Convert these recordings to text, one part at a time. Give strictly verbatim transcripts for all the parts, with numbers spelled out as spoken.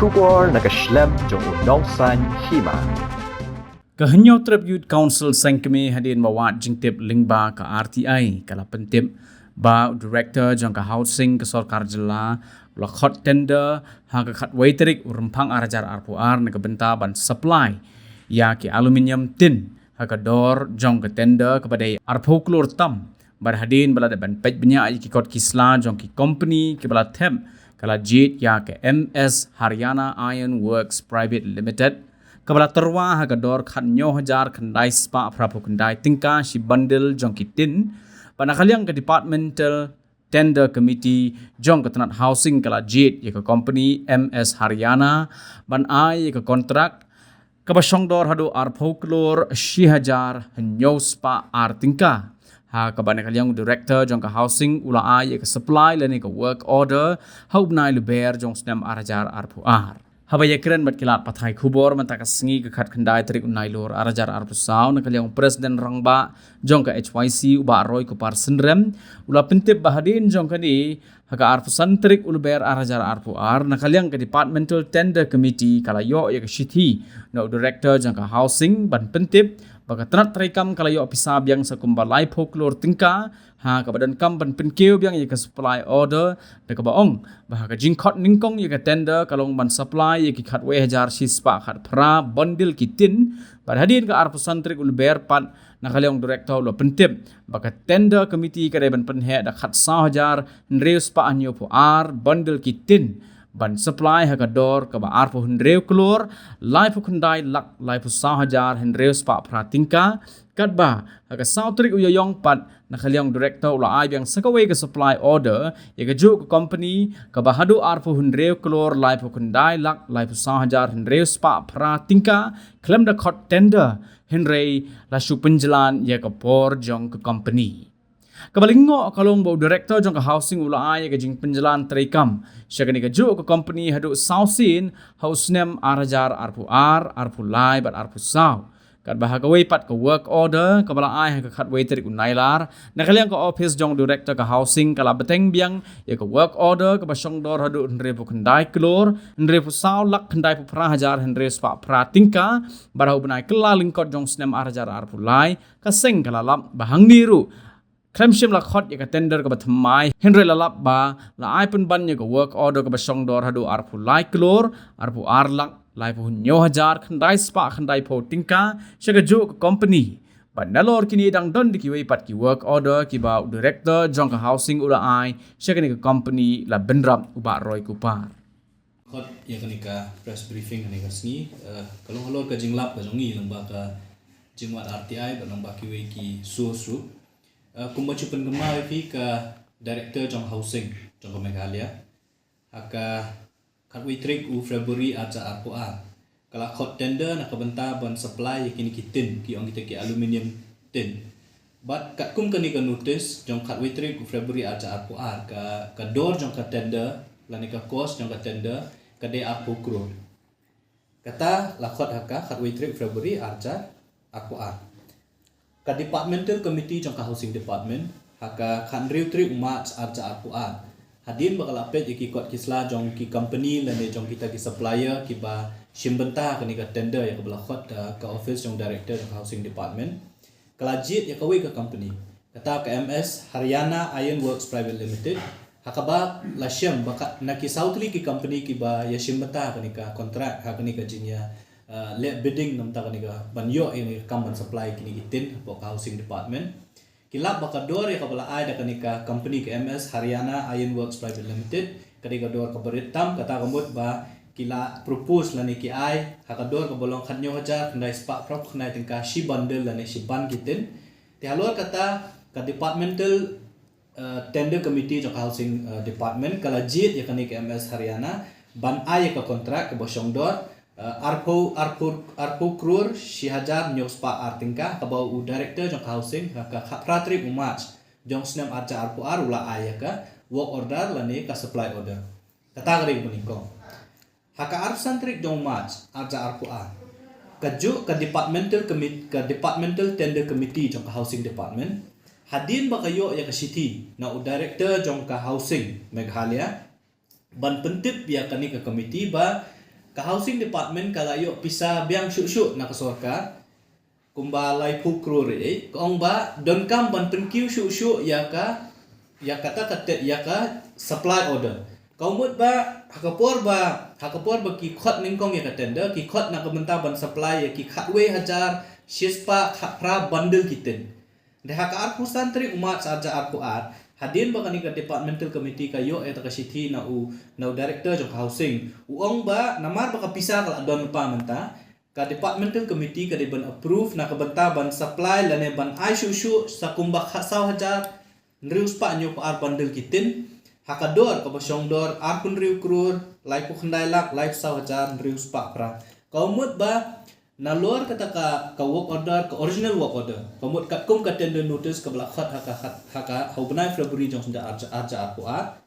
Khubor na ka shlem jong u nongsaiñ hima. Ka Hynñiewtrep Youth Council Sengkmie hadien ba wad jingtip lyngba ka R T I ka la pyntip ba u Director jong ka Housing ka Sorkar Jylla u la khot tender ha ka khatwei tarik u Rymphang ar hajar arphew ar na ka bynta ban supply ïa ki aluminium tin ha ka dor jong ka tender kaba dei arphew klur tam. Bad hadien ba la dep ban peit bniah ïa ki kot ki sla jong ki kompeni kiba la thep, ka la jied ïa ka M S Haryana Iron Works Private Limited, kaba la tyrwa ha ka dor khathynñiew hajar khyndai spah phraphew khyndai tyngka shi bundle jong ki tin. Bad na ka liang ka Departmental Tender Committee jong ka tnat Housing ka la jied ïa ka kompeni M S Haryana ban ai ïa ka kontrak kaba shong dor haduh arphew klur shi hajar hynñiew spah ar tyngka. Ha kaba na ka liang u Director jong ka Housing u la ai ïa ka supply lane ka work order ha u bnai Lber jong u snem ar hajar arphew ar. Haba ïakren bad ki lad pathai khubor mynta ka sngi ka khatkhyndai tarik u Nailur ar hajar arphew saw, na ka liang u President Rangbah jong ka H Y C u Bah Roy Kupar Synrem u la pyntip ba hadien jong kane, ha ka arphew san tarik u Lber ar hajar arphew ar, na ka liang ka Departmental Tender Committee ka la ïoh ïa ka shithi na u Director jong ka Housing ban pyntip ba ka tnat treikam ka la ïoh pisa biang sa kumba laiphew klur tyngka, ha kaba donkam ban pynkiew biang ïa ka supply order, da kaba ong ba ha ka jingkhot nyngkong ïa ka tender ka long ban supply ïa ki khatwei hajar shi spah khatphra bundle ki tin. Bad hadien ka arphew san tarik u Lber pat, na ka liang u Director u la pyntip ba ka Tender Committee ka dei ban pynheh da khatsaw hajar hynriew spah hynñiewphew ar bundle ki tin ban supply ha ka dor kaba arphew hynriew klur laiphew khyndai lak laiphew saw hajar hynriew spah phra tyngka. Katba ha ka saw tarik u Ïaïong pat, na ka liang u Director u la ai biang sa kawei ka supply order ïa kajuh ka kompeni kaba haduh arphew hynriew klur laiphew khyndai lak laiphew saw hajar hynriew spah phra tyngka khlem da khot tender, hynrei la shu pynjlan ïa ka por jong ka kompeni. Kaba lyngngoh ka long ba u Director jong ka Housing u la ai ïa ka jingpynjlan treikam sha kane kajuh ka kompeni haduh saw sien ha u snem ar hajar arphew ar, arphew lai bad arphew saw. Katba ha kawei pat ka work order kaba la ai ha ka khatwei tarik u Nailar, na ka liang ka ophis jong u Director ka Housing ka la bteng biang ïa ka work order kaba shong dor haduh hynriewphew khyndai klur hynriewphew saw lak khyndaiphew phra hajar hynriew spah phra tyngka. Bad ha u bnai Kyllalyngkot jong u snem ar hajar arphew lai, ka seng ka la lap ba hangne ruh khlem shym la khot ïa ka tender kaba thymmai, hynrei la lap ba la ai pynban ïa ka work order kaba shong dor haduh arphew lai klur arphew ar lak laiphew hynñiew hajar khyndai spah khyndaiphew tyngka sha kajuh ka kompeni. Bad nalor kine dang don da kiwei pat ki work order kiba u Director jong ka Housing u la ai sha kane ka kompeni, la bynrap u Bah Roy Kupar. Khot ïa kane ka press briefing kane ka sngi, eh, ka long halor ka jinglap ka jong ngi lyngba ka jingwad R T I bad lyngba kiwei ki source ruh. Eh, kumba shu pynkynmaw ïa phi, ka Director jong Housing jong ka Meghalaya, ha ka khatwei tarik u February ar hajar arphew ar, ka la khot tender na ka bynta ban supply ïa kine ki tin, ki ong kita ki aluminium tin. Bad katkum kane ka notice jong khatwei tarik u February ar hajar arphew ar, ka, ka dor jong ka tender lane ka cost jong ka tender ka dei arphew klur. Kata la khot ha ka khatwei tarik February ar hajar arphew ar. Ka Departmental Committee jong ka Housing Department, ha ka khathynriew tarik March ar hajar arphew ar, hadien ba ka la peit ïa ki kot ki sla jong ki company lane jong kita ki supplier kiba shim bynta ha kane ka tender ïa kaba la khot da ka office jong Director jong ka Housing Department, ka la jied ïa kawei ka company, kata ka M S Haryana Iron Works Private Limited, ha kaba la shem ba ka, na ki saw tylli ki company kiba ïa shim bynta ha kane ka contract, ha kane ka jingïa, eh, leh bidding namar kane ka ban ïoh ïa kane ka kam ban supply kine ki tin hapoh ka Housing Department, ki lap ba ka dor ïa kaba la ai da kane ka company ka M S Haryana Iron Works Private Limited ka dei ka dor kaba rit tam, kata ka mut ba ki la propose lane ki ai ha ka dor kaba long khathynñiew hajar khyndai spah phraphew khyndai tyngka shi bundle lane shi bun ki tin. Te halor kata, ka Departmental, eh, Tender Committee jong ka Housing, eh, Department ka la jied ïa kane ka M S Haryana ban ai ïa ka contract kaba shong dor, eh, arphew, arphew, arphew klur shi hajar hynñiew spah ar tyngka, kaba u Director jong ka Housing ha ka khatphra tarik u March jong u snem ar hajar arphew ar u la ai ïa ka work order lane ka supply order. Kata ka dei kaba nyngkong. Ha ka arphew san tarik jong u March ar hajar arphew ar, kajuh ka Departmental Commit-, ka Departmental Tender Committee jong ka Housing Department, hadien ba ka ïoh ïa ka shithi na u Director jong ka Housing Meghalaya ban pyntip ïa kane ka committee ba Ka Housing Department ka la ïoh pisa biang shuh shuh na ka sorkar, kumba laiphew klur, eh, ka ong ba donkam ban pynkiew shuh shuh ïa ka, ïa kata ka te-, ïa ka supply order. Ka mut ba ha ka por ba, ha ka por ba ki khot nyngkong ïa ka tender, ki khot na ka bynta ban supply ïa ki khatwei hajar shispah khatphra bundle ki tin. Te ha ka arphew san tarik u March arhajar arphew ar, hadien ba kane ka departmental committee ka ïoh ïa ka shithi na u, na u director jong ka housing, u ong ba namar ba ka pisa ka la don lypa mynta, ka departmental committee ka dei ban approve na ka bynta ban supply lane ban ai shuh shuh sa kumba khatsaw hajar hynriew spah hynñiewphew ar bundle ki tin ha ka dor kaba shong dor arphew hynriew klur laiphew khyndai lak laiphew saw hajar hynriew spah phra. Ka mut ba nalor kata ka, ka work order, ka original work order, ka mut katkum ka tender notice kaba la khot ha ka, ha ka, ha u bnai February jong snem arhajar arphew ar,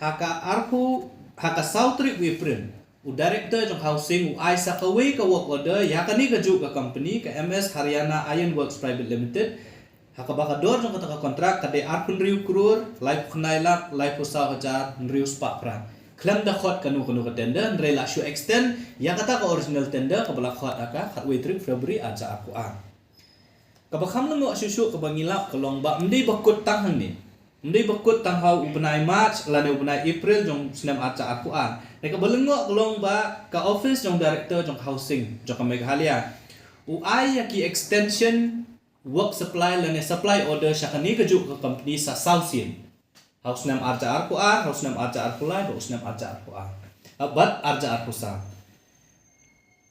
ha ka arphew, ha ka saw tarik u April, u director jong housing u ai sa kawei ka work order ïa kane kajuh ka company, ka M S Haryana Iron Works Private Limited, ha kaba ka dor jong kata ka kontrak ka dei arphew hynriew klur laiphew khyndai lak laiphew saw hajar hynriew spah phra. Khlem da khot kano kano ka tender, hynrei la shu extend ïa kata ka original tender kaba la khot ha ka khatwei tarik February arhajar arphew ar. Kaba kham lyngngoh shuh shuh kaba ngi lap ka long ba ym dei ba kut tang hangne, ym dei ba kut tang ha u bnai March lane u bnai April jong snem arhajar arphew ar. Te kaba lyngngoh ka long ba ka office jong director jong housing jong ka Meghalaya u ai ïa ki extension work supply lane supply order sha kane kajuh ka company sa saw sien. Ha u snem arhajar arphew ar, ha u snem arhajar arphew lai, bad u snem arhajar arphew ar, ah, bad arhajar arphew saw.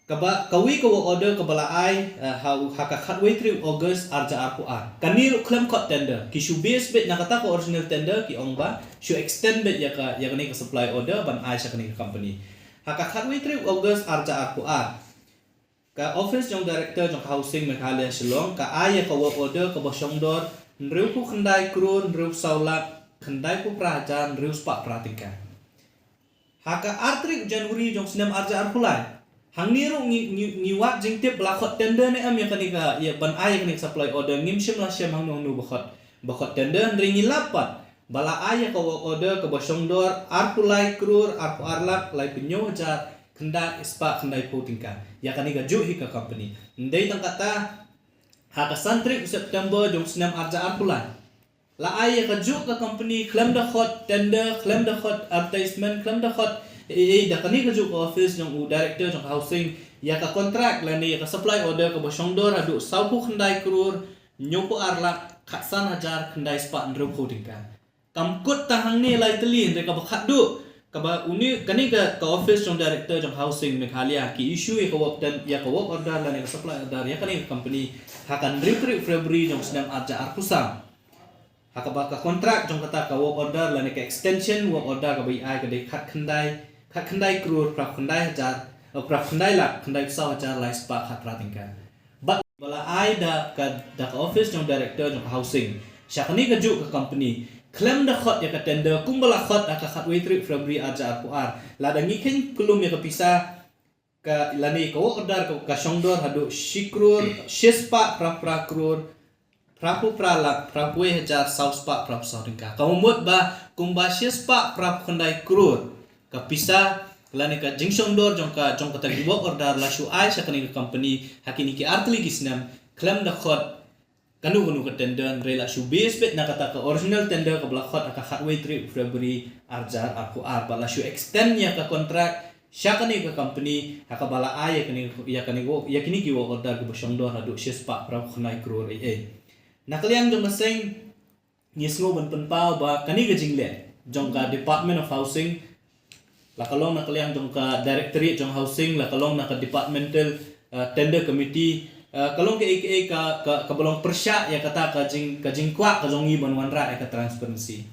Kaba, kawei ka work order kaba la ai, eh, ha u, ha ka khatwei tarik August arhajar arphew ar. Kane ruh khlem khot tender, ki shu base beit na kata ka original tender, ki ong ba shu extend beit ïa ka, ïa kane ka supply order ban ai sha kane ka company. Ha ka khatwei tarik August arhajar arphew ar, ka office jong director jong ka housing Meghalaya Shillong ka ai ïa ka work order kaba shong dor hynriewphew khyndai klur hynriewphew saw lak khyndaiphew phra hajar hynriew spah phra tyngka. Ha ka ar tarik January jong snem arhajar arphew lai, hangne ruh ngi, ngi, ngi wad jingtip ba la khot tender ne em ïa kane ka, ïa ban ai ïa kane ka supply order, ngim shym la shem hangno hangno ba khot, ba khot tender, hynrei ngi lap pat ba la ai ïa ka work order kaba shong dor arphew lai klur arphew ar lak laiphew hynñiew hajar khyndai spah khyndaiphew tyngka ïa kane kajuh hi ka company. Ym dei tang kata, ha ka san tarik September jong snem arhajar arphew lai, la ai ïa kajuh ka company khlem da khot tender, khlem da khot advertisement, khlem da khot ei ei da kane kajuh ka office jong u director jong ka housing ïa ka contract lane ïa ka supply order kaba shong dor haduh sawphew khyndai klur hynñiewphew ar lak khatsan hajar khyndai spah hynriewphew tyngka. Kam kut tang hangne lai tylli, hynrei kaba khatduh, kaba une, kane ka, ka office jong director jong housing Meghalaya ki issue ïa ka work ten-, ïa ka work order lane ka supply order ïa kane ka company ha ka hynriew tarik February jong snem arhajar arphew saw. Ha kaba ka contract jong kata ka work order lane ka extension work order kaba i ai ka dei khatkhyndai, khatkhyndai klur phraphew khyndai hajar, eh, phraphew khyndai lak khyndaiphew saw hajar lai spah khatphra tyngka. Bad ba la ai da ka, da ka office jong director jong ka housing sha kane kajuh ka company khlem da khot ïa ka tender kumba la khot ha ka khatwei tarik February arhajar arphew ar. Lada ngi kheiñ kyllum ïa ka pisa, ka lane ka work order ka, ka shong dor haduh shi klur, shispah phraphew phra klur phraphew phra lak phraphew wei hajar saw spah phraphew saw tyngka. Ka mut ba kumba shispah phraphew khyndai klur ka pisa lane ka jingshong dor jong ka, jong kata ka work order la shu ai sha kane ka company ha kine ki ar tylli ki snem khlem da khot kano kano ka tender, hynrei la shu base beit na kata ka original tender kaba la khot ha ka khatwei tarik February arhajar arphew ar, bad la shu extend ïa ka contract sha kane ka company ha kaba la ai ïa kane, ïa kane, ïa kine ki work order kiba shong dor haduh shispah phraphew khyndai klur ei ei. Na ka liang jong ka seng, ngi sngew ban pynpaw ba kane ka jingleh jong ka Department of Housing, la ka long na ka liang jong ka Directorate jong Housing, la ka long na ka Departmental, uh, Tender Committee, uh, ka long kaei kaei ka, ka, kaba long pyrshah ïa kata ka jing, ka jingkwah ka jong ngi ban wanrah ïa ka transparency.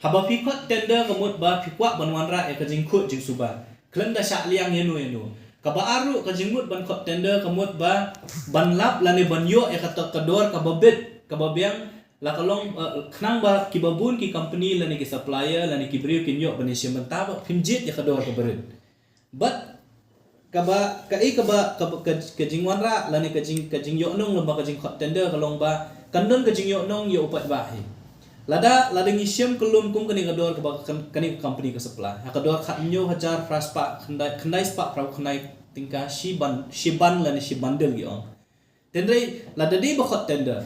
Haba phi khot tender ka mut ba phi kwah ban wanrah ïa ka jingkhuid jingsuba khlem da shah liang ïano ïano. Kaba ar ruh, ka jingmut ban khot tender ka mut ba ban lap lane ban ïoh ïa kata ka dor kaba bit, kaba biang, la ka long, eh, khnang ba kiba bun ki company lane ki supplier lane ki briew kin ïoh ban ïashim bynta ba phim jied ïa ka dor kaba rit. Bad kaba, kaei kaba, kaba, ka, ka jingwanrah lane ka jing, ka jingïohnong lem bad ka jingkhot tender ka long ba kan don ka jingïohnong ïa u paidbah hi. Lada, lada ngi shem kyllum kum kane ka dor kaba kan-, kane ka company ka supply. Ha ka dor khathynñiew hajar phra spah khyndai, khyndai spah phra khyndai tyngka shi ban, shi ban lane shi bundle ki ong. Tynrai lada dei ba khot tender,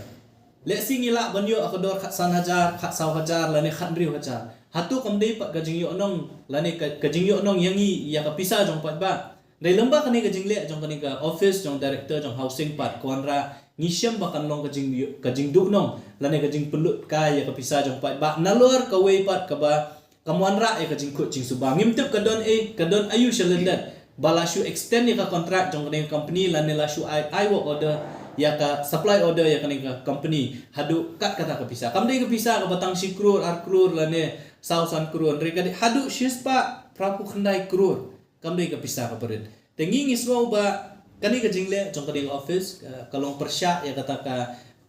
lehse ngi lah ban ïoh ha ka dor khatsan hajar, khatsaw hajar lane khathynriew hajar. Hato kam dei pat ka jingïohnong lane ka, ka jingïohnong ïa ngi ïa ka pisa jong paidbah? Dei lem ba kane ka jingleh jong kane ka office jong director jong housing pat ka wanrah, ngi shem ba kan long ka jing, ka jingduhnong lane ka jingpynlut kai ïa ka pisa jong paidbah. Nalor kawei pat kaba kam wanrah ïa ka jingkhuid jingsuba. Ngim tip ka don ei, ka don aïu shalyndet ba la shu extend ïa ka contract jong kane ka company lane la shu ai, ai work order ïa ka supply order ïa kane ka company haduh kat kata ka pisa. Kam dei ka pisa kaba tang shi klur, ar klur lane saw san klur. Hynrei ka dei haduh shi spah phra phew khyndai klur. Kam dei ka pisa kaba rit. Te ngi ngi sngew ba kane ka jingleh jong kane ka office, eh, ka long pyrshah ïa kata ka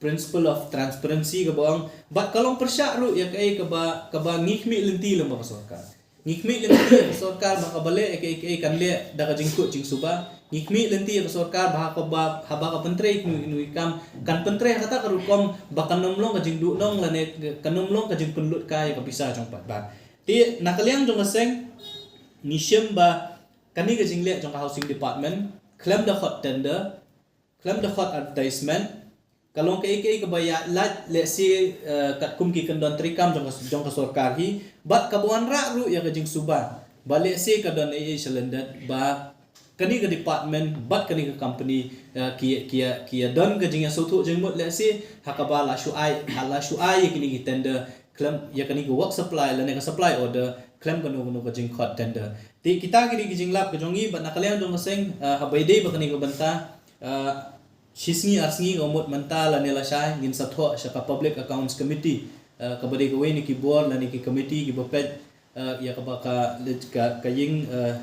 principle of transparency kaba ong, bad ka long pyrshah ruh ïa kaei kaba, kaba ngi khmih lynti lem bad ka sorkar. Ngi khmih lynti ïa ka sorkar ba kaba leh ïa kaei kaei kan leh da ka jingkhuid jingsuba. Ngi khmih lynti ïa ka sorkar ba ha kaba, haba ka pyntrei kano kano ki kam, kan pyntrei ha kata ka rukom ba kan ym long ka jingduhnong lane kan ym long ka jingpynlut kai ïa ka pisa jong paidbah. Te na ka liang jong ka seng ngi shem ba kane ka jingleh jong ka housing department, khlem da khot tender, khlem da khot advertisement, ka long kaei kaei kaba ïa lait, lehse, eh, katkum ki kyndon treikam jong ka, jong ka sorkar hi, bad kaba wanrah ruh ïa ka jingsuba ba lehse ka don ei ei shalyndet ba kane ka department bad kane ka company, eh, ki, ki, ki ïa don ka jingïasngewthuh jingmut lehse ha kaba la shu ai, ha la shu ai ïa kine ki tender khlem, ïa kane ka work supply lane ka supply order khlem kano kano ka jingkhot tender. Te kita ki dei ki jinglap ka jong ngi bad na ka liang jong ka seng, eh, haba ïadei bad kane ka bynta, eh, shi sngi ar sngi ka mut mynta lane lashai ngin sa thoh sha ka Public Accounts Committee, eh, kaba dei kawei na ki bor lane ki committee kiba peit, eh, ïa kaba ka, ka, ka ïing, eh,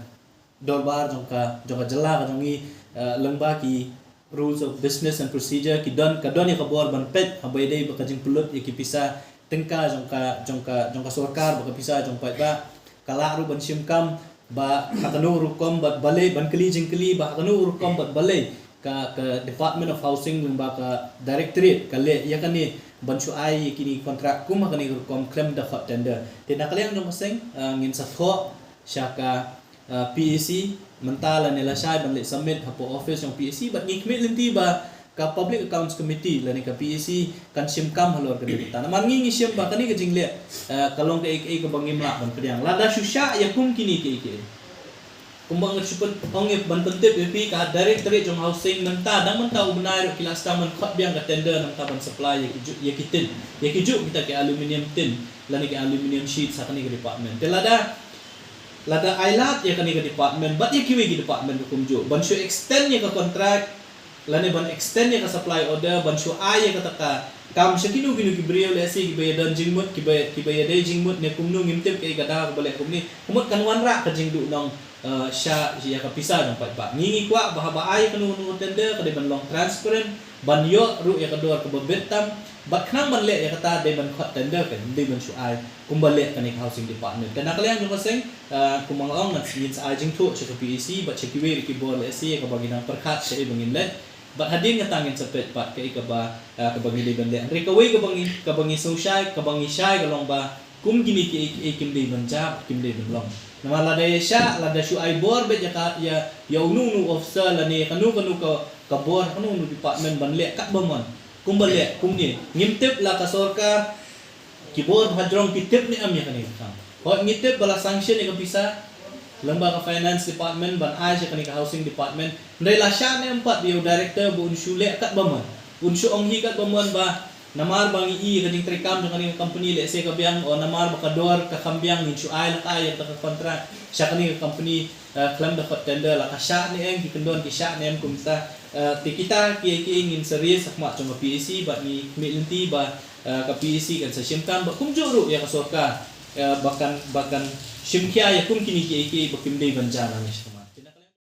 dorbar jong ka, jong ka jylla ka jong ngi, eh, lyngba ki rules of business and procedure ki don, ka don ïa ka bor ban peit haba ïadei bad ka jingpynlut ïa ki pisa tyngka jong ka, jong ka, jong ka sorkar bad ka pisa jong paidbah. Ka lah ruh ban shim kam ba ha kano rukom bad balei, ban kylli jingkylli ba ha kano rukom bad balei ka, ka Department of Housing lyngba ka directorate ka leh ïa kane ban shu ai ïa kine ki contract kum ha kane rukom khlem da khot tender. Te na ka liang jong ka seng, eh, ngin sa thoh sha ka, eh, P A C mynta lane lashai ban leit submit hapoh office jong P A C bad ngi khmih lynti ba ka Public Accounts Committee lane ka P A C kan shim kam halor kane ka bynta. Namar ngi ngi shem ba kane ka jingleh, eh, ka long kaei kaei kaba ngim lah ban pdiang. Lada shu shah ïa kum kine kaei kaei, kumba nga shu pyn-, ong ïa ban pyntip ïa phi, ka directorate jong housing mynta, dang mynta u bnai ruh ki la sdang ban khot biang ka tender na ka bynta ban supply ïa ki juh, ïa ki tin, ïa ki juh kita ki aluminium tin lane ki aluminium sheet ha kane ka department. Te lada, lada ai lad ïa kane ka department bad ïa kiwei ki department ruh kumjuh ban shu extend ïa ka contract lane ban extend ïa ka supply order ban shu ai ïa kata ka kam sha kino kino ki briew, lehse kiba ïa don jingmut, kiba, kiba ïa dei jingmut ne kumno, ngim tip kaei ka daw kaba leh kumne. Ka mut kan wanrah ka jingduhnong, eh, sha ïa ka pisa jong paidbah. Ngi ngi kwah ba haba ai kano kano tender ka dei ban long transparent, ban ïoh ruh ïa ka dor kaba bit tam, bad khnang ban leh ïa kata dei ban khot tender, kan dei ban shu ai kumba leh kane ka housing department. Te na ka liang jong ka seng, eh, kumba nga ong, ngan sa, ngin sa ai jingthoh sha ka P A C bad sha kiwei ruh ki bor, lehse kaba ngi nang pyrkhat shaei ba ngin leh. Bad hadien kata ngin sa peit pat kaei kaba, eh, kaba ngi dei ban leh. Hynrei kawei kaba ngi, kaba ngi sngewshai, kaba ngi shai ka long ba kum kine kiei kiei kim dei ban jia, kim dei ban long. Namar lada ïa shah, lada shu ai bor beit ïa ka, ïa, ïa uno uno officer lane kano kano ka, ka bor, kano kano department ban leh katba mon, kumba leh kumne. Ngim tip la ka sorkar ki bor bajrong ki tip ne em ïa kane ka kam. Hooid ngi tip ba la sanction ïa ka pisa lyngba ka finance department ban ai sha kane ka housing department. Hynrei la shah ne em pat ïa u director ba un shu leh katba mon, un shu ong hi katba mon ba namar ba ngi i ïa ka jingtreikam jong kane ka company, lehse ka biang, o namar ba ka dor ka kham biang, ngin shu ai la ka, ai ïa ka contract sha kane ka company, eh, khlem da khot tender. La ka shah ne em, ki kyndon ki shah ne em kumta. Eh, te kita kiei kiei ngin sa raise ha khmat jong ka P A C bad ngi khmih lynti ba, eh, ka P A C kan sa shim kam bad kumjuh ruh ïa ka sorkar, eh, ba kan, ba kan shim khia ïa kum kine kiei kiei ba kim dei ban jia nangne shakhmat.